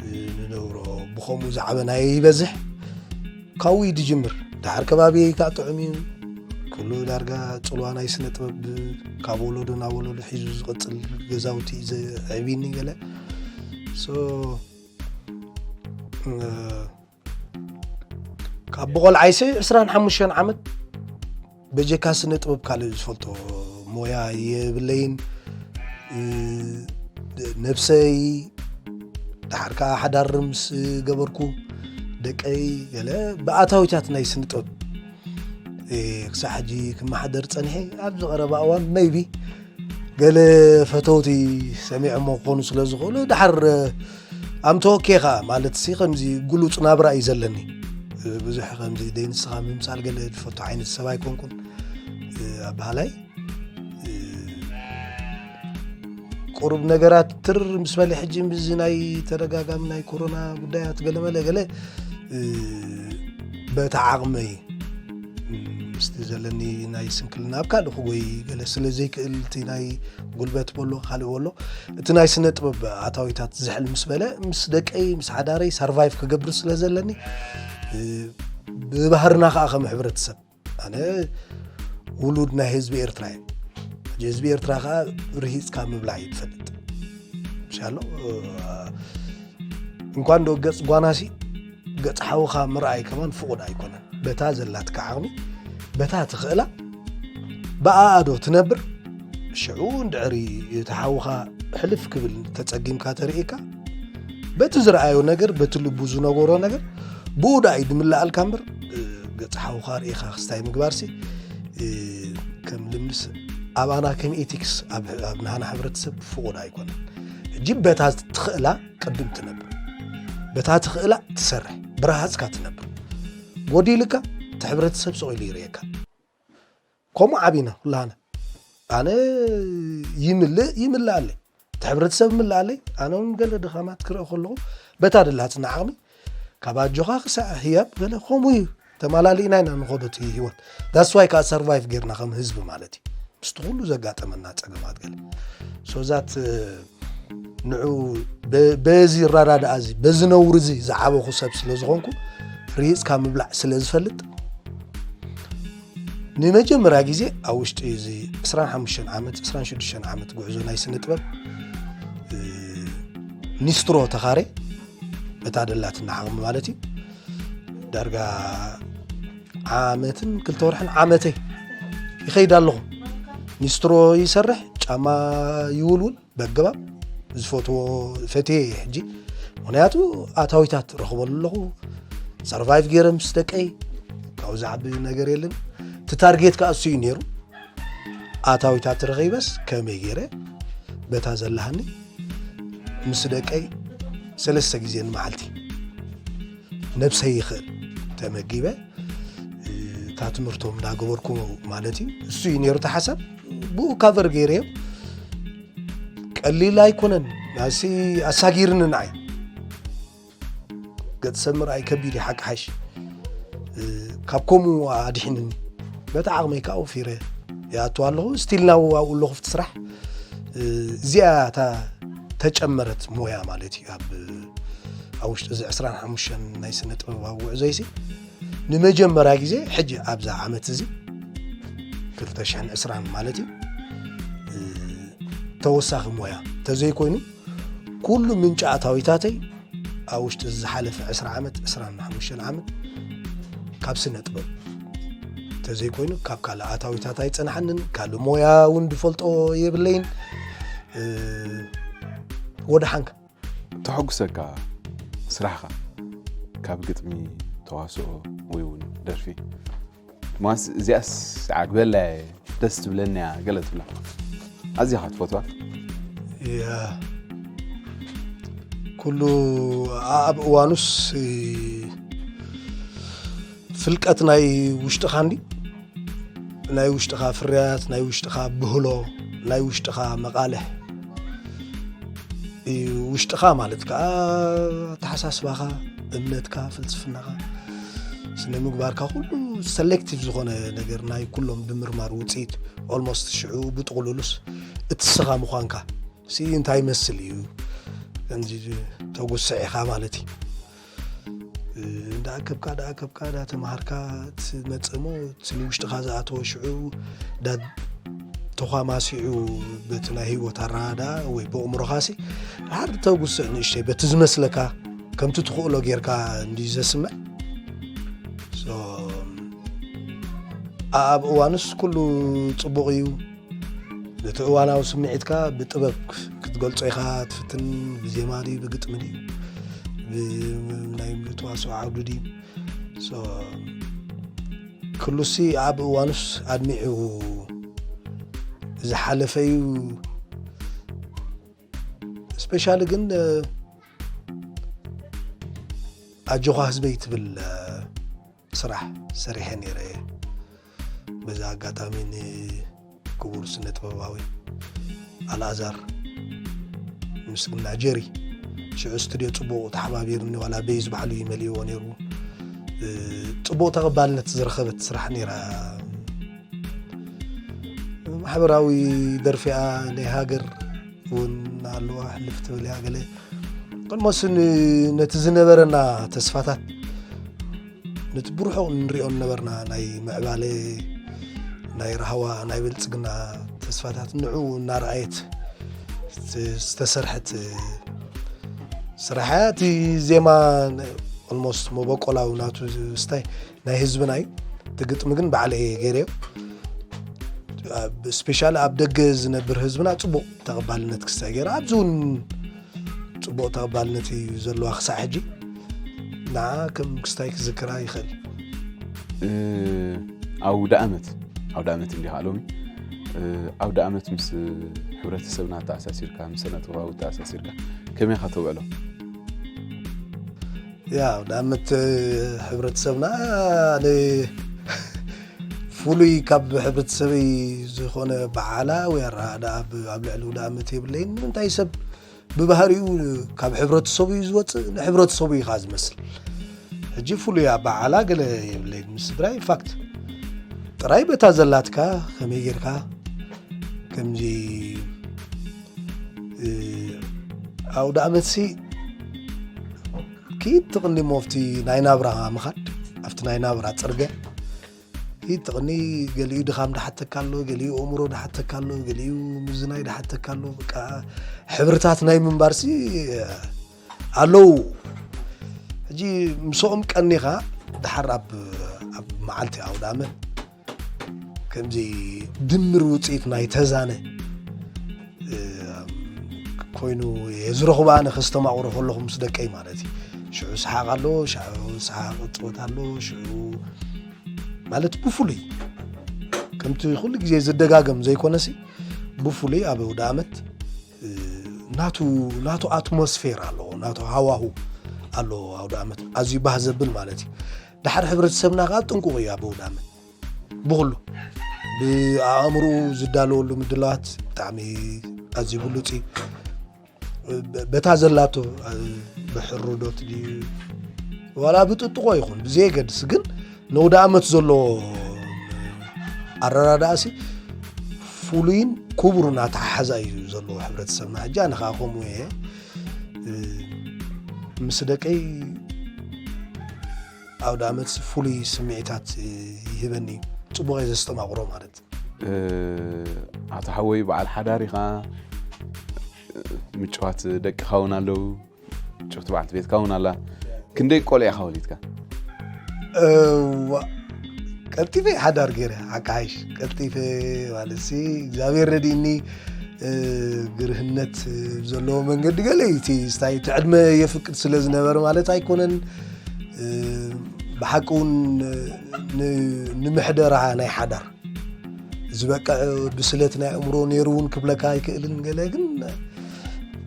እዩ ንነብሮ ብኸምኡ ዝዓበና ይበዝሕ። ካብኡ እዩ ዝጅምር። ድሓር ከባቢየይ ከዓ ጥዑም እዩ። ኩሉ ዳርጋ ፅልዋ ናይ ስነ ጥበብ ካብ ወለዶ ናብ ወለዶ ሒዙ ዝቕፅል ገዛውቲ እዩ ዘዕብይኒ ገለ። So፣ እ፣ ካብ ብቆልዓይሲ ዕስራን ሓሙሽተን ዓመት በጀካ ስነ ጥበብ ካልእ ዝፈልጦ ሞያ የብለይን። እ፣ ነብሰይ፣ ድሓር ከዓ ሓዳር ምስ ገበርኩ፣ ደቀይ ገለ ብኣታዊታት ናይ ስነ ጥበብ፣ እ፣ ክሳዕ ሕጂ ክመሓደር ጸኒሐ። ኣብዚ ቀረባ እዋን maybe ገለ ፈተውቲ ሰሚዖሞ ክኾኑ ስለ ዝኽእሉ፣ ድሓር ኣምተወኬ ኸዓ ማለት ሲ ከምዚ ግሉጽ ናብራ እዩ ዘለኒ። ብዙሕ ከምዚ ደይ ንስኻ ምምሳል ገለ ዝፈቱ ዓይነት ሰብ ኣይኮንኩን። ኣባህላይ ቁሩብ ነገራት ትር ምስ በለ ሕጂ ምስዚ ናይ ተደጋጋሚ ናይ ኮሮና ጉዳያት ገለመለ ገለ፣ እ፣ በታ ዓቕመይ፣ እ፣ ምስቲ ዘለኒ ናይ ስንክልና ኣብ ካልእ ክጎይ ገለ ስለ ዘይክእል፣ እቲ ናይ ጉልበት በሎ፣ ካልእ በሎ፣ እቲ ናይ ስነ ጥበብ ኣታዊታት ዝሕል ምስ በለ፣ ምስ ደቀይ፣ ምስ ሓዳረይ ሰርቫይቭ ክገብር ስለ ዘለኒ፣ እ፣ ብባህርና ከኣ ከም ሕብረተሰብ፣ ኣነ ውሉድ ናይ ህዝቢ ኤርትራ እየ። ሕጂ ህዝቢ ኤርትራ ከኣ ርሂጽካ ምብላዕ እዩ ትፈልጥ። ምሻሎ፣ እ፣ እንኳን ዶ ገጽ ጓናሲ፣ ገጽ ሓውኻ ምርኣይ ከማን ፍቑድ ኣይኮነን። በታ ዘላትካ ዓቕሚ፣ በታ ትኽእላ፣ ብኣኣ ዶ ትነብር? ሽዑ እንድዕሪ እቲ ሓውኻ ሕልፍ ክብል ተጸጊምካ ተርእየካ፣ በቲ ዝረኣዮ ነገር፣ በቲ ልቡ ዝነገሮ ነገር፣ ብኡ ደኣ እዩ ድምልኣልካ እምበር፣ እ፣ ገጽ ሓውኻ ርኢኻ ክስታይ ምግባርሲ፣ እ፣ ከም ልምድስ ኣባና ከም ኤቲክስ ኣብ፣ ኣብ ናህና ሕብረተሰብ ፍቑድ ኣይኮነን። ሕጂ በታ ትኽእላ ቅድም ትነብር፣ በታ ትኽእላ ትሰርሕ፣ ብረሃጽካ ትነብር። ጎዲልካ፣ እቲ ሕብረተሰብ ስቕ ኢሉ ይርእየካ። ከምኡ ዓቢና ኩላህና። ኣነ ይምልእ፣ ይምልኣለይ። እቲ ሕብረተሰብ ይምልኣለይ። ኣነ እውን ገለ ድኻማት ክርኢ ከለኹ፣ በታ ደላትና ዓቕሚ፣ ካብ ኣጆኻ ክሳዕ ህያብ ገለ ከምኡ እዩ። ተማላሊእና ኢና ንኸዶ እቲ ህይወት። That's why ከዓ ሰርቫይቭ ጌርና ከም ህዝቢ ማለት እዩ። ምስቲ ኩሉ ዘጋጠመና ጸገማት ገለ። So that፣ እ፣ ንዑ በ-፣ በዚ ረዳድኣ እዚ፣ በዚ ነውሪ እዚ ዝዓበኹ ሰብ ስለ ዝኾንኩ፣ ርሂጽካ ምብላዕ ስለ ዝፈልጥ፣ ንመጀመርያ ግዜ ኣብ ውሽጢ እዚ ዕስራን ሓሙሽተን ዓመት፣ ዕስራን ሽዱሽተን ዓመት ጉዕዞ ናይ ስነ ጥበብ፣ እ፣ ኒስትሮ ተኻሬ፣ በታ ደላትና ዓቕሚ ማለት እዩ። ዳርጋ ዓመትን ክልተ ወርሕን ዓመተይ ይኸይድ ኣለኹ። ኒስትሮ ይሰርሕ፣ ጫማ ይውልውል፣ በገባብ ዝፈትዎ ፈትየ እየ ሕጂ። ምኽንያቱ ኣታዊታት ረኽበሉ ኣለኹ፣ ሰርቫይቭ ገይረ ምስ ደቀይ፣ ካብኡ ዝዓቢ ነገር የለን። እቲ ታርጌት ከኣ እሱ እዩ ነይሩ። ኣታዊታት ረኺበስ ከመይ ገይረ በታ ዘለሃኒ ምስ ደቀይ ሰለስተ ግዜ ንመዓልቲ ነብሰይ ይኽእል ተመጊበ፣ እታ ትምህርቶም እንዳገበርኩ ማለት እዩ። እሱ እዩ ነይሩ እቲ ሓሳብ፣ ብኡ ካቨር ገይረዮ። ቀሊል ኣይኮነን፣ ናሲ ኣሳጊርኒ ንዓይ። ገጽ ሰብ ምርኣይ ከቢድ እዩ፣ ሓቂ ሓይሽ። እ፣ ካብ ከምኡ ኣድሒንኒ። በቲ ዓቕመይ ከዓ ወፊረ ይኣቱ ኣለኹ። ስቲል ናው ኣብኡ ኣለኹ፣ ኣብቲ ስራሕ። እ፣ እዚኣ እታ ተጨመረት ሞያ ማለት እዩ። ኣብ፣ ኣብ ውሽጢ እዚ ዕስራን ሓሙሽተን ናይ ስነ ጥበባዊ ጉዕዞይሲ፣ ንመጀመርያ ግዜ ሕጂ ኣብዛ ዓመት እዚ፣ ክልተ ሽሕን ዕስራን ማለት እዩ፣ እ፣ ተወሳኺ ሞያ እንተዘይኮይኑ፣ ኩሉ ምንጪ ኣታዊታተይ ኣብ ውሽጢ ዝሓለፈ ዕስራ ዓመት፣ ዕስራን ሓሙሽተን ዓመት ካብ ስነ ጥበብ እንተዘይኮይኑ፣ ካብ ካልእ ኣታዊታት ኣይጸንሓንን። ካልእ ሞያ እውን ዝፈልጦ የብለይን። እ፣ ወደሓንካ። ተሐጉሰካ ስራሕኻ፣ ካብ ግጥሚ፣ ተዋስኦ ወይ እውን ደርፊ? ማስ እዚኣስ ዓግበላ እየ፣ ደስ ትብለኒ እያ ገለ ትብላ፣ ኣዚኻ ትፈትዋ? እያ፣ ኩሉ ኣብ እዋኑስ፣ እ፣ ፍልቀት ናይ ውሽጥኻ እንዲ፣ ናይ ውሽጥኻ ፍርያት፣ ናይ ውሽጥኻ ብህሎ፣ ናይ ውሽጥኻ መቓልሕ፣ እ፣ ውሽጥኻ ማለት ከኣ ኣተሓሳስባኻ፣ እምነትካ፣ ፍልስፍናኻ፣ ስነ ምግባርካ፣ ኩሉ ሰሌክቲቭ ዝኾነ ነገር ናይ ኩሎም ብምርማር ውጽኢት ኦልሞስት ሽዑ ብጥቕሉሉስ እቲ ስኻ ምዃንካ ሲ እንታይ ይመስል እዩ? ከምዚ ተጉስዕ ኢኻ ማለት እዩ። እንዳኣከብካ ዳኣከብካ ዳተምሃርካ ትመፅእ እሞ እቲ ንውሽጥኻ ዝኣተወ ሽዑ ዳ ተኳማሲዑ በቲ ናይ ህይወት ኣረዳድኣ ወይ ብእምሮኻሲ ድሓር ተጉስዕ ንእሽተይ በቲ ዝመስለካ ከምቲ ትኽእሎ ጌርካ እንዲ ዘስምዕ። So፣ ኣብ እዋንስ ኩሉ ፅቡቕ እዩ። ነቲ እዋናዊ ስምዒትካ ብጥበብ ክትገልጾ ኢኻ ትፍትን። ብዜማ ድዩ ብግጥሚ ድዩ ብናይ ተዋስኦ ዓውዱ ድዩ? So፣ ክሉሲ ኣብ እዋኑስ ኣድሚዑ ዝሓለፈ እዩ። ስፔሻሊ ግን ኣጆኻ ህዝበይ ትብል ስራሕ ሰሪሐ ነይረ። በዚ ኣጋጣሚ ንክቡር ስነ ጥበባዊ ኣልኣዛር ምስግና ጀሪ ሽዑ ስቱድዮ ጽቡቕ ተሓባቢርኒ ዋላ ቤዝ ባዕሉ ይመልእዎ ነይሩ። ጽቡቕ ተቐባልነት ዝረኸበት ስራሕ ነይራ። ማሕበራዊ ደርፊኣ ናይ ሃገር እውን ኣለዋ ሕልፍ ትብል እያ። ገለ ቅድሞስ ነቲ ዝነበረና ተስፋታት ነቲ ብርሑቕ ንሪኦ ነበርና ናይ ምዕባለ ናይ ራህዋ ናይ ብልፅግና ተስፋታት ንዑ እናረኣየት ዝተሰርሐት ስራሕ እያ። እቲ ዜማ ኦልሞስት መበቆላዊ ናቱ ስታይ ናይ ህዝብና እዩ። እቲ ግጥሚ ግን ባዕለ እየ ገይረዮ። ስፔሻሊ ኣብ ደገ ዝነብር ህዝብና ፅቡቕ ተቐባልነት ክስታይ ገይሩ ኣብዚ እውን ፅቡቕ ተቐባልነት እዩ ዘለዋ ክሳዕ ሕጂ። ንዓ ከም ክስታይ ክዝክራ ይኽእል። ኣውደ ኣመት ኣውደ ኣመት እንዲኻ ሎሚ ኣውደ ኣመት ምስ ሕብረተሰብና ተኣሳሲርካ ምስ ስነ ጥበባዊ ተኣሳሲርካ ከመይ ኢኻ ተውዕሎ? ያ ኣውደ ኣመት ሕብረተሰብና ፍሉይ ካብ ሕብረተሰበይ ዝኾነ በዓላ ወይ ኣረዳድኣ ኣብ ልዕሊ ኣውደ ኣመት የብለይን። ንምንታይ ሰብ ብባህሪኡ ካብ ሕብረተሰቡ እዩ ዝወፅእ፣ ንሕብረተሰቡ እዩ ከዓ ዝመስል። ሕጂ ፍሉይ ኣበዓዕላ ገለ የብለይ ምስ ስድራይ ፋክት ጥራይ በታ ዘላትካ ከመይ ጌርካ ከምዚ ኣውደ ኣመትሲ ኪድ ትቕኒ ሞፍቲ ናይ ናብራ ምኻድ ኣብቲ ናይ ናብራ ፅርገ ይትቕኒ ገሊኡ ድኻም ድሓተካ ኣሎ፣ ገሊኡ ኣእምሮ ድሓተካ ኣሎ፣ ገሊኡ ምዝናይ ድሓተካ ኣሎ። በቃ ሕብርታት ናይ ምንባርሲ ኣለዉ። ሕጂ ምስኦም ቀኒኻ ድሓር ኣብ ኣብ መዓልቲ ኣውዳመ ከምዚ ድምር ውፅኢት ናይ ተዛነ ኮይኑ የዝረኽቡ ኣነ ከስተማቕሮ ከለኹ ምስ ደቀይ ማለት እዩ። ሽዑ ሰሓቕ ኣሎ፣ ሽዑ ሰሓቕ ጸወታ ኣሎ፣ ሽዑ ማለት ብፍሉይ ከምቲ ኩሉ ግዜ ዝደጋገም ዘይኮነሲ ብፍሉይ ኣብ ኣውደ ኣመት ናቱ ናቱ ኣትሞስፌር ኣለዎ፣ ናቱ ሃዋሁ ኣለዎ። ኣውደ ኣመት ኣዝዩ ባህ ዘብል ማለት እዩ። ድሓር ሕብረተሰብና ከዓ ጥንቁቕ እዩ ኣብ ኣውደ ኣመት ብኩሉ ብኣእምርኡ ዝዳለወሉ ምድላዋት ብጣዕሚ ኣዝዩ ብሉፅ እዩ። በታ ዘላቶ ብሕሩዶት ድዩ ዋላ ብጥጥቆ ይኹን ብዘየገድስ ግን ነውደ ኣመት ዘሎ ኣረዳድኣሲ ፍሉይን ክቡርን ኣተሓሕዛ እዩ ዘለዎ ሕብረተሰብና። ሕጂ ኣነ ከዓ ከምኡ እየ ምስ ደቀይ ኣውደ ኣመት ፍሉይ ስምዒታት ይህበኒ እዩ። ፅቡቕ እየ ዘስተማቕሮ ማለት እዩ። ኣቶ ሓወይ በዓል ሓዳር ኢኻ፣ ምጭዋት ደቅኻ እውን ኣለዉ፣ ምጭውቲ በዓልቲ ቤትካ እውን ኣላ። ክንደይ ቆልዕ ኢኻ ወሊድካ? እዋ ቀልጢፈ ሓዳር ገይረ ሓቃይሽ ቀልጢፈ ማለት ሲ እግዚኣብሔር ረዲእኒ ግርህነት ዘለዎ መንገዲ ገለ እዩ እቲ ስታይ እቲ ዕድመ የፍቅድ ስለ ዝነበረ ማለት ኣይኮነን። ብሓቂ እውን ንምሕደራ ናይ ሓዳር ዝበቅዕ ብስለት ናይ ኣእምሮ ነይሩ እውን ክብለካ ኣይክእልን። ገለ ግን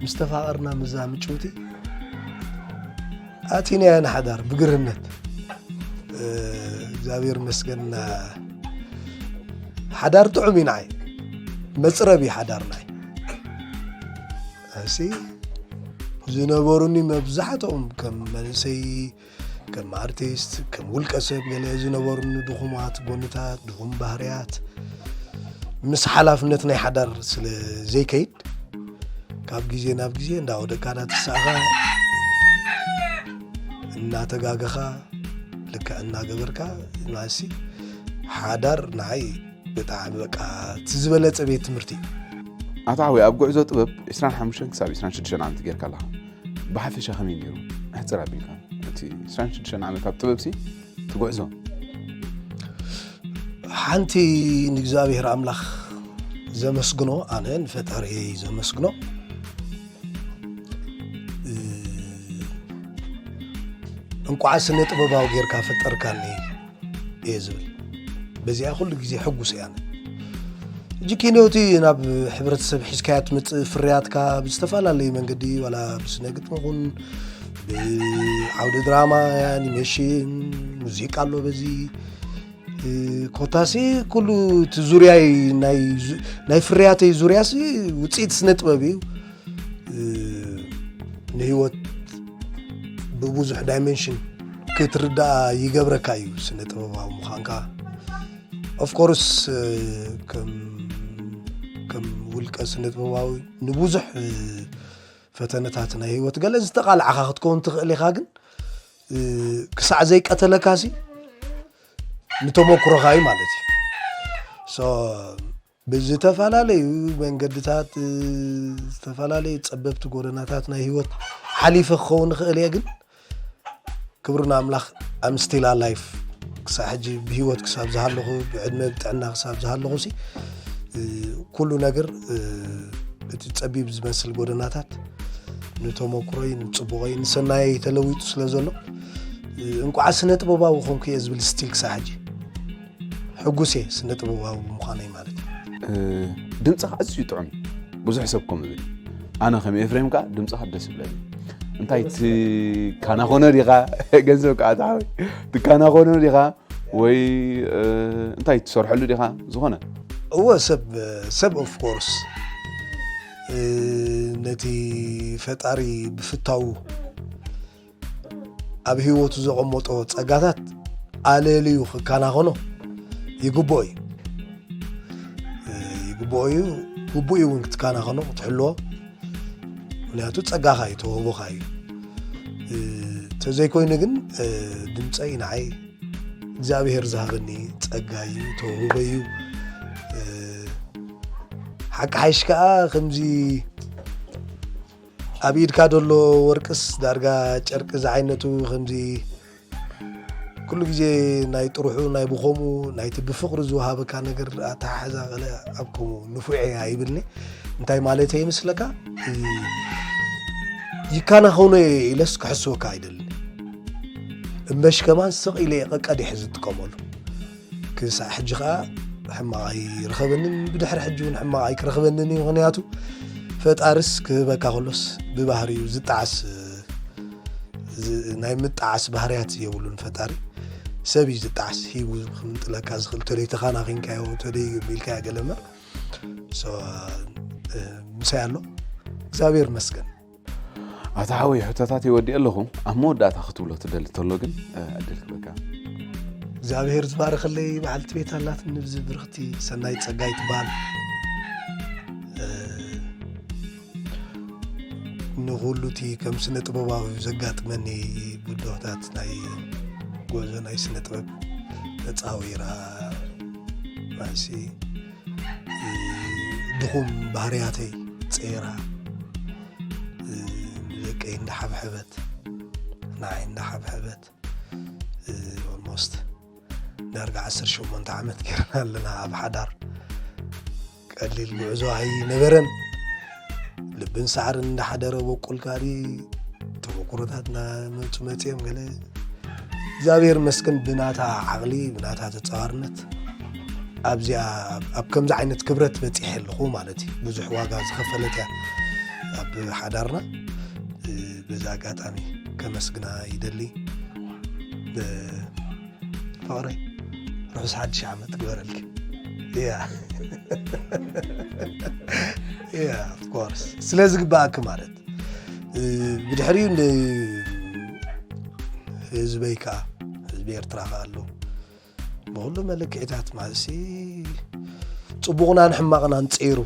ምስ ተፋቐርና ምዛ ምጭውቲ ኣቲናያ ንሓዳር ብግርህነት እግዚኣብሔር መስገን። ሓዳር ጥዑም እዩ ንዓይ መፅረቢ ሓዳር ናይ እሲ ዝነበሩኒ መብዛሕትኦም ከም መንእሰይ ከም ኣርቲስት ከም ውልቀ ሰብ ገለ ዝነበሩኒ ድኹማት ጎንታት ድኹም ባህርያት ምስ ሓላፍነት ናይ ሓዳር ስለ ዘይከይድ ካብ ግዜ ናብ ግዜ እንዳወደካ እንዳተሳእኻ እናተጋገኻ ልክዕ እናገበርካ ማሲ ሓዳር ንዓይ ብጣዕሚ በቃ እቲ ዝበለጸ ቤት ትምህርቲ እዩ። ኣታ ሓወይ ኣብ ጉዕዞ ጥበብ ዕስራን ሓሙሽተን ክሳብ ዕስራን ሽዱሽተን ዓመት ጌርካ ኣለኻ። ብሓፈሻ ከመይ ነይሩ? ኣሕጽር ኣቢልካ እቲ ዕስራን ሽዱሽተን ዓመት ኣብ ጥበብ ሲ ትጉዕዞ ሓንቲ ንእግዚኣብሔር ኣምላኽ ዘመስግኖ ኣነ ንፈጣሪ ዘመስግኖ እንቋዕ ስነ ጥበባዊ ጌርካ ፈጠርካኒ እየ ዝብል። በዚኣ ኩሉ ግዜ ሕጉስ እያ። ሕጂ ኪኖ እቲ ናብ ሕብረተሰብ ሒዝካያ ትምፅእ ፍርያትካ ብዝተፈላለዩ መንገዲ ዋላ ብስነ ግጥሚ ኹን ብዓውደ ድራማ ኣኒሜሽን ሙዚቃ ኣሎ በዚ ኮታሲ ኩሉ እቲ ዙርያይ ናይ ፍርያተይ ዙርያሲ ውፅኢት ስነ ጥበብ እዩ። ንህይወት ብብዙሕ ዳይመንሽን ክትርዳእ ይገብረካ እዩ ስነ ጥበባዊ ምዃንካ። ኦፍኮርስ ከም ውልቀ ስነ ጥበባዊ ንብዙሕ ፈተነታት ናይ ህይወት ገለ ዝተቓልዓኻ ክትከውን ትኽእል ኢኻ፣ ግን ክሳዕ ዘይቀተለካሲ ንተመክሮኻ እዩ ማለት እዩ። ብዝተፈላለዩ መንገድታት ዝተፈላለዩ ፀበብቲ ጎደናታት ናይ ህይወት ሓሊፈ ክኸውን ይኽእል እየ፣ ግን ክብሪ ንኣምላኽ ኣም ስቲል ኣላይፍ ክሳብ ሕጂ ብህይወት ክሳብ ዝሃለኹ ብዕድመ ብጥዕና ክሳብ ዝሃለኹ ሲ ኩሉ ነገር እቲ ፀቢብ ዝመስል ጎደናታት ንተመክሮይ ንፅቡቐይ ንሰናየይ ተለዊጡ ስለ ዘሎ እንቋዕ ስነ ጥበባዊ ኮንኩ እየ ዝብል ስቲል ክሳብ ሕጂ ሕጉስ እየ ስነ ጥበባዊ ብምዃነይ ማለት እዩ። ድምፅኻ ኣዝዩ ጥዑም ብዙሕ ሰብ ከምኡ ይብል። ኣነ ከም ኤፍሬም ከዓ ድምፅኻ ደስ ይብለኒ። እንታይ ትካናኾኖ ዲኻ? ገንዘብ ከዓ ተሓወይ ትካናኾኖ ዲኻ? ወይ እንታይ ትሰርሐሉ ዲኻ? ዝኾነ እወ ሰብ ሰብ ኦፍ ኮርስ ነቲ ፈጣሪ ብፍታዉ ኣብ ህይወቱ ዘቐመጦ ጸጋታት ኣለልዩ ክከናኸኖ ይግብኦ እዩ። ይግብኦ እዩ፣ ግቡእ እዩ እውን ክትከናኸኖ ክትሕልዎ። ምክንያቱ ጸጋኻ እዩ፣ ተውህቦኻ እዩ። ተዘይኮይኑ ግን ድምፀይ ንዓይ እግዚኣብሔር ዝሃበኒ ጸጋ እዩ፣ ተውህቦ እዩ። ሓቂ ሓይሽ ከዓ ከምዚ ኣብ ኢድካ ዘሎ ወርቅስ ዳርጋ ጨርቂ ዝዓይነቱ ከምዚ ኩሉ ግዜ ናይ ጥርሑ ናይ ብኸምኡ ናይቲ ብፍቕሪ ዝወሃበካ ነገር ኣተሓሕዛ ገለ ኣብ ከምኡ ንፉዕ እየ ኣይብልኒ። እንታይ ማለት እየ ይመስለካ? ይካናኸኖ እየ ኢለስ ክሕስወካ ኣይደልን። እምበሽ ከማን ስቕ ኢለ እየ ቀቀዲሐ ዝጥቀመሉ። ክሳዕ ሕጂ ከዓ ሕማቕ ኣይረኸበንን፣ ብድሕሪ ሕጂ እውን ሕማቕ ኣይክረኽበንን እዩ። ምኽንያቱ ፈጣርስ ክህበካ ከሎስ ብባህሪኡ ዝጠዓስ ናይ ምጣዓስ ባህርያት የብሉን ፈጣሪ። ሰብ እዩ ዝጣዓስ፣ ሂቡ ክምንጥለካ ዝኽእል ተለይ ተኻናኺንካዮ ተለይ ቢልካዮ ገለ እምበር ምሳይ ኣሎ። እግዚኣብሔር ይመስገን። ኣታ ሓወይ ሕቶታት ይወዲእ ኣለኹ። ኣብ መወዳእታ ክትብሎ ትደሊ ተሎ ግን ዕድል ክበካ። እግዚኣብሔር ዝባረኸለይ በዓልቲ ቤት ኣላትኒ ብዚ ብርኽቲ ሰናይ ጸጋይ ትበሃል። ንኹሉ እቲ ከም ስነ ጥበባዊ ዘጋጥመኒ ብድሆታት ናይ ጉዕዞ ናይ ስነ ጥበብ ተጻዊራ ናይሲ ድኹም ባህርያተይ ጸይራ ንደቀይ እንዳሓብሐበት ንዓይ እንዳሓብሐበት ኦልሞስት ዳርጋ ዓሰርተ ሸሞንተ ዓመት ጌርና ኣለና ኣብ ሓዳር። ቀሊል ጉዕዞ ኣይነበረን። ልብን ሳዕርን እንዳሓደረ በቁል ካሊ ተመኩሮታት እንዳመፁ መፅኦም ገለ እግዚኣብሔር መስክን ብናታ ዓቕሊ ብናታ ተፃዋርነት ኣብዚኣ ኣብ ከምዚ ዓይነት ክብረት በፂሐ ኣለኹ ማለት እዩ። ብዙሕ ዋጋ ዝኸፈለት እያ ኣብ ሓዳርና። በዚ ኣጋጣሚ ከመስግና ይደሊ። ፍቕረይ ርሑስ ሓድሽ ዓመት ግበረልኪ። ያ ያ ኦፍ ኮርስ ስለ ዝግባኣኪ ማለት ብድሕሪኡ ህዝበይ ከዓ ህዝቢ ኤርትራ ከዓ ኣሎ ብኩሉ መለክዒታት ማለትሲ ፅቡቕናን ሕማቕናን ፀይሩ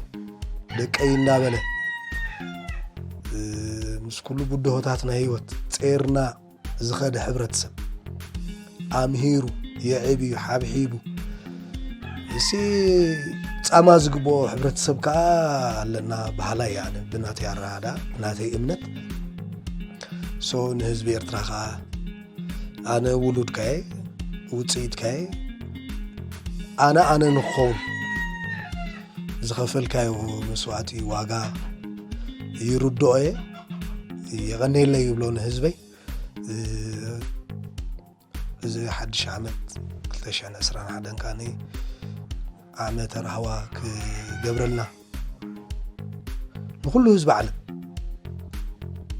ደቀይ እናበለ ምስ ኩሉ ብድሆታት ናይ ህይወት ፀይርና ዝኸደ ሕብረተሰብ ኣምሂሩ የዕብዩ ሓብሒቡ እሲ ጻማ ዝግብኦ ሕብረተሰብ ከዓ ኣለና በሃላይ እየ ኣነ ብናተይ ኣረዳድኣ ብናተይ እምነት። So ንህዝቢ ኤርትራ ከዓ ኣነ ውሉድካየ ውፅኢትካየ ኣነ ኣነ ንክኸውን ዝኸፈልካዮ መስዋእቲ ዋጋ ይርድኦ እየ። የቐነየለይ ይብሎ ንህዝበይ። እዚ ሓድሽ ዓመት ክልተ ሽሕን ዕስራን ሓደን ከዓኒ ዓመተ ራህዋ ክገብረልና ንኩሉ ህዝቢ ዓለም።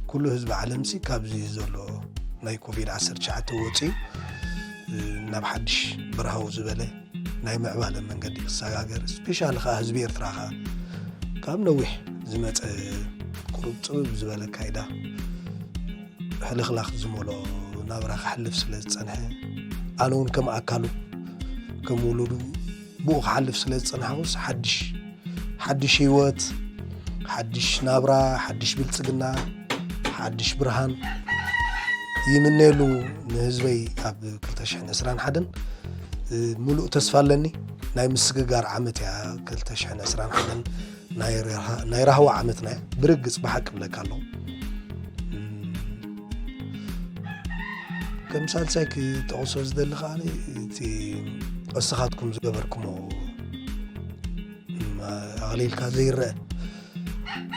ኩሉ ህዝቢ ዓለም ሲ ካብዚ ዘሎ ናይ ኮቪድ ዓሰርተ ትሽዓተ ወፂኡ ናብ ሓድሽ ብርሃው ዝበለ ናይ ምዕባለ መንገዲ ክሰጋገር፣ ስፔሻሊ ከዓ ህዝቢ ኤርትራ ከዓ ካብ ነዊሕ ዝመፀ ቁሩብ ፅብብ ዝበለ ካይዳ ሕልኽላኽ ዝመሎ ናብራ ክሓልፍ ስለ ዝፀንሐ፣ ኣነ እውን ከም ኣካሉ ከም ውሉዱ ብኡ ክሓልፍ ስለ ዝፀናሕኩስ ሓድሽ ሓድሽ ህይወት፣ ሓድሽ ናብራ፣ ሓድሽ ብልፅግና፣ ሓድሽ ብርሃን ይምነየሉ ንህዝበይ። ኣብ ክልተ ሽሕን ዕስራን ሓደን ሙሉእ ተስፋ ኣለኒ። ናይ ምስግጋር ዓመት እያ ክልተ ሽሕን ዕስራን ሓደን፣ ናይ ራህዋ ዓመትና እያ። ብርግፅ ብሓቂ ብለካ ኣለኹ። ከም ሳልሳይ ክጠቕሶ ዝደሊ ከዓ እቲ እስኻትኩም ዝገበርኩሞ ኣቕሊልካ ዘይረአ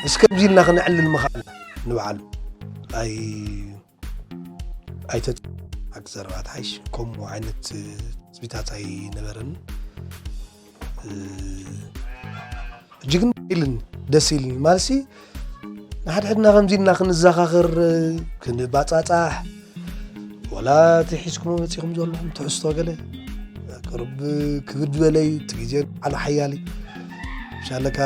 እስከ ብዚ ኢልና ክነዕልል ምኽኣልና ንባዕሉ ኣይ ኣይተ ኣክዘርባት ሓይሽ ከምኡ ዓይነት ትፅቢታት ኣይነበረን። ጅግና ኢልን ደስ ኢልን ማለሲ ንሓድሕድና ከምዚ ኢልና ክንዘኻኸር ክንባፃፃሕ ወላ እቲ ሒዝኩሞ መፂኹም ዘለኹም ትሕዝቶ ገለ ቅርብ ክብድ በለይ እቲ ግዜ ዓሉ ሓያሊ ሻለካ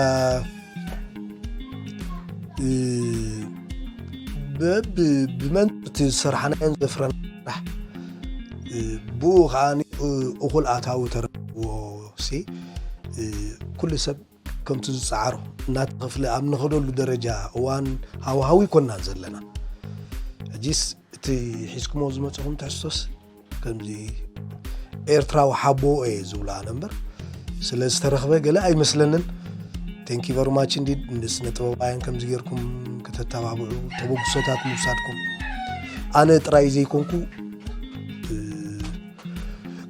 ብመንፅርቲ ዝሰርሓናዮን ዘፍረና ስራሕ ብኡ ከዓ እኹል ኣታዊ ተረክብዎ ሲ ኩሉ ሰብ ከምቲ ዝፀዓሮ እናተኸፍለ ኣብ ንኸደሉ ደረጃ እዋን ሃውሃው ይኮናን ዘለና። ሕጂስ እቲ ሒዝኩሞ ዝመፅኹም ትሕዝቶስ ከምዚ ኤርትራዊ ሓቦ እየ ዝብሎ ኣነ እምበር ስለ ዝተረኽበ ገለ ኣይመስለንን። Thank you very much indeed። ንስነ ጥበባውያን ከምዚ ጌርኩም ከተተባብዑ ተበግሶታት ምውሳድኩም ኣነ ጥራይ ዘይኮንኩ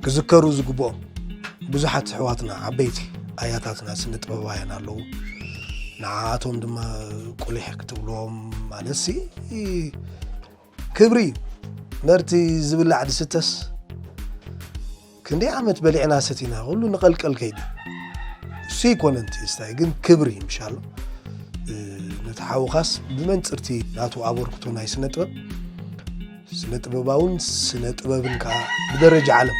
ክዝከሩ ዝግብኦም ብዙሓት ኣሕዋትና ዓበይቲ ኣያታትና ስነ ጥበባውያን ኣለዉ። ንዓኣቶም ድማ ቁሊሕ ክትብሎም ማለት ሲ ክብሪ እዩ። መርቲ ዝብላዕ ዝስተስ ክንደይ ዓመት በሊዕና ሰቲና ኩሉ ንቐልቀል ከይዲ እሱ ይኮነ ንቲ ስታይ ግን ክብሪ ምሻሎ ነቲ ሓውኻስ ብመንፅርቲ ናቱ ኣበርክቶ ናይ ስነ ጥበብ ስነ ጥበባውን ስነ ጥበብን ከዓ ብደረጃ ዓለም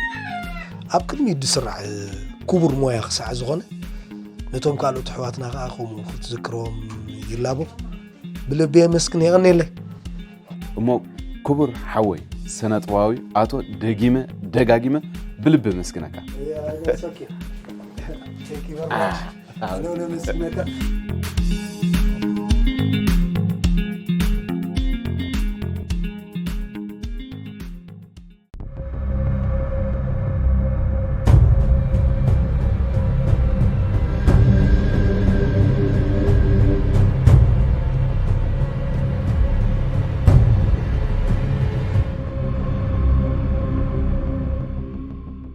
ኣብ ቅድሚት ዝስራዕ ክቡር ሞያ ክሳዕ ዝኾነ ነቶም ካልኦት ኣሕዋትና ከዓ ከምኡ ክትዝክሮም ይላቦ። ብልቢ የመስግን የቐንየለይ። እሞ ክቡር ሓወይ ስነ ጥበባዊ ኣቶ ደጊመ ደጋጊመ ብልቢ የመስግነካ።